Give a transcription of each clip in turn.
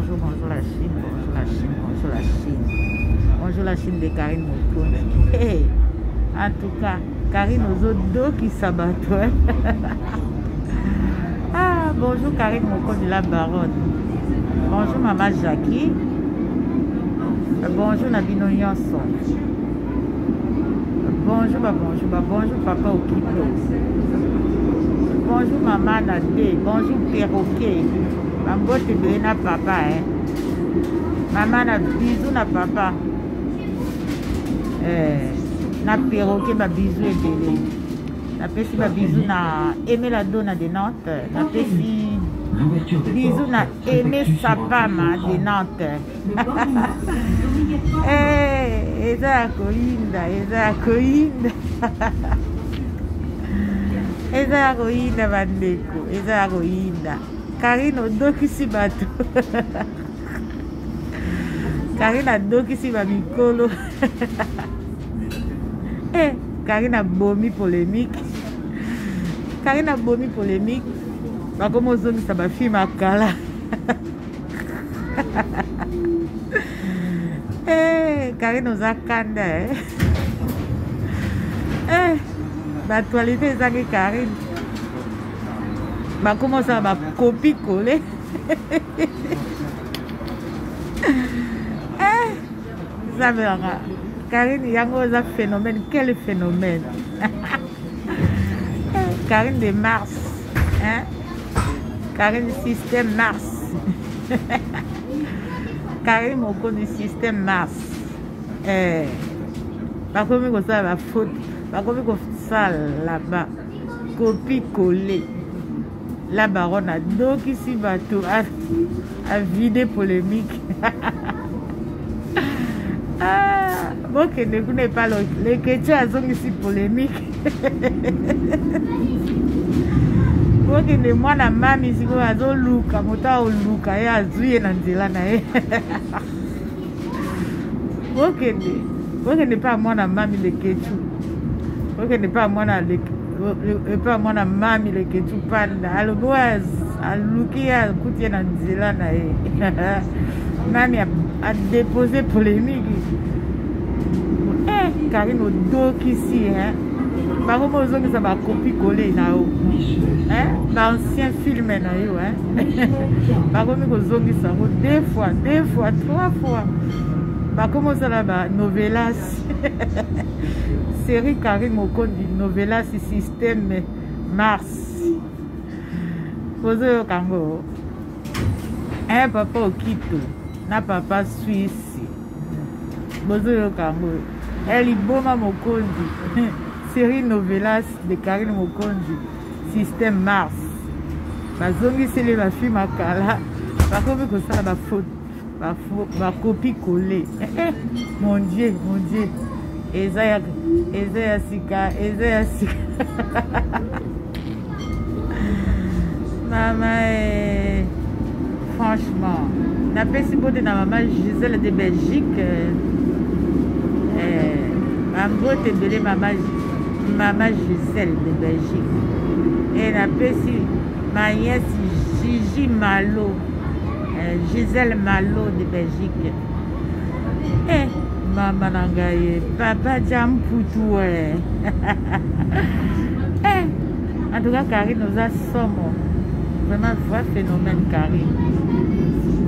bonjour, bonjour la Chine, bonjour la Chine, bonjour la Chine. Bonjour la Chine de Karine Mokondi. Hey, en tout cas, Karine ozodokisa bato. Ah, bonjour Karine Mokondi la baronne. Bonjour maman Jackie. Bonjour na bino nyonso. Bonjour ba bonjour ba bonjour papa Okito. Bonjour maman Nade, bonjour perroquet. Bambote ebele na papa eh. Maman na bisous na papa. Eh, na perroquet ba bisous ebele. Napesi ba bisous na Aimé la Dona de Nantes. Napesi bisous na Aimé Sapama de Nantes. Eh, eza ya koyinda, eza ya koyinda. Eza ya koyinda bandeko, eza ya koyinda. Karine odokisi bato. Karine adokisi ba mikolo. Eh, Karine abomi polémique. Karine abomi polémique. Bakomi ozongisa ba film ya kala. Eh, Karine oza kanda eh. Eh, ba actualité ezangi Karine. Bakomi osala ba copie coller. Eh, Nzambe nanga. Karine yango oza phénomène, quel phénomène. Karine de Mars, hein? Karine système Mars. Karine Mokondi système Mars. Eh, bakomi kosala ba faute, bakomi kosala ba copie coller. La baronne adokisi bato a vide polémique. Ah, bokende kuna epa leketio azongisi polémique. Bokende mwana mami sikoyo azoluka moto aoluka ye azwi ye na nzela na ye. Bokende, bokende epa mwana mami leketio, bokende epa mwana epa mwana mami leketio panda alobi oyo aluki ye akuti ye na nzela na ye. Mami adepose polémique. Eh, Karine odokisi hein. Bango bozongisa ba copie coller na yo. Hein? Ba ancien film na yo hein. Bakomi kozongisa yango deux fois, deux fois, trois fois. Bakomi osala ba novelas. Série Karine Mokondi novelas système Mars. Bozoyoka yango. Eh papa Okito na papa Suisse. Bozoyoka yango. Eh liboma Mokonzi. Série novelas de Karine Mokonzi système Mars. Bazongiseli ba film ya kala. Bakomi kosala ba faute, ba copie coller. Eh, eh, mon Dieu, mon Dieu. Eza ya, eza ya sika, eza ya sika. Mama, eh, franchement, napesi mbote na mama Gisèle de Belgique. Eh, bambote ebele mama, mama Gisèle de Belgique. E napesi ma nièce Gigi Malo, eh, Gisèle Malo de Belgique. Eh, mama na ngai, papa Jamputu, eh. Eh, en tout cas, Karine oza somo. Vraiment vrai phénomène, Karine.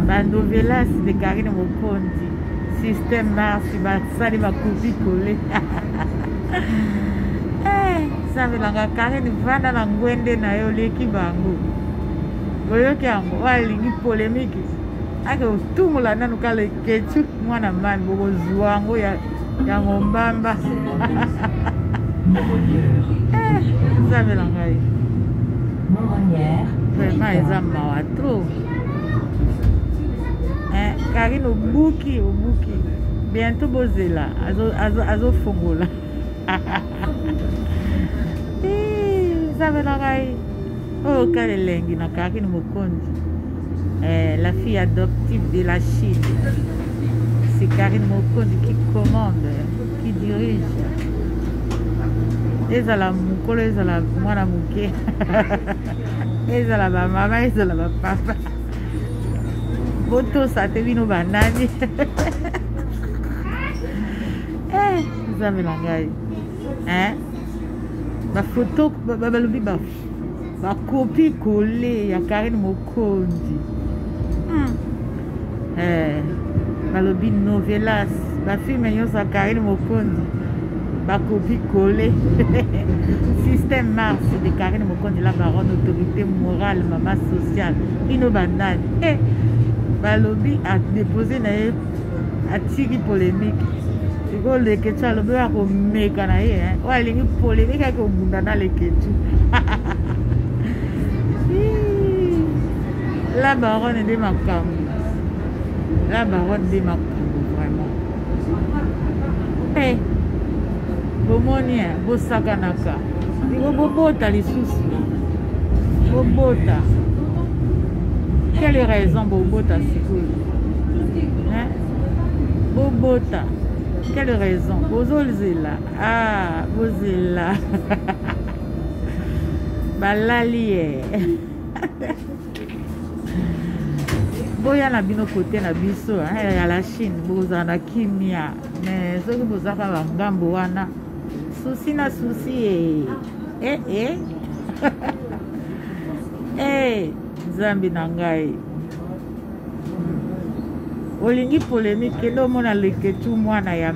Ba novelas de Karine Mokondi. Système Mars, basali ba copie coller. Eh, nzambe nanga Karine vanda na ngwende na yo leki bango. Boyoki yango, oyo alingi polémique. Ake otumula nanu kala eketu mwana mami bokozwa yango ya ya ngombamba. Eh, nzambe na ngai. Vraiment eza mawa trop. Eh, Karine obuki, obuki. Bientôt bozela, azofongola. Nzambe na ngai. Oyo kala elengi na Karine Mokonzi. Eh, la fille adoptive de la Chine. C'est Karine Mokonzi qui commande, qui dirige. Ezala mokolo, ezala mwana moke. Ezala ba mama, ezala ba papa. Botosa te bino banani. Eh, Nzambe na ngai. Hein? Ba photo balobi ba ba copie coller ya Karine Mokonzi. Eh, balobi novelas, ba filme nyonso ya Karine Mokonzi. Ba copie coller. Système Mars de Karine Mokonzi la baronne autorité morale maman sociale. Bino banani. Eh, balobi a déposer na ye atiki polémique sikoyo leketsu alobi oyo akomeka na ye oyo alingi polémique ake kobunda na leketsu. La baronne nde makambo, la baronne nde makambo vraiment. Eh, bomoni bosakanaka siko bobota lisusu bobota quelle raison bobota sikoyo hein? Bobota quelle raison bozozela ah bozela balali ye boya na bino kote na biso ya la Chine bozala na kimia mais soki bozaka bangambo wana susi na susi ye eh, eh. Eh, Nzambe na ngai olingi polémique kende omona leketu mwana ya.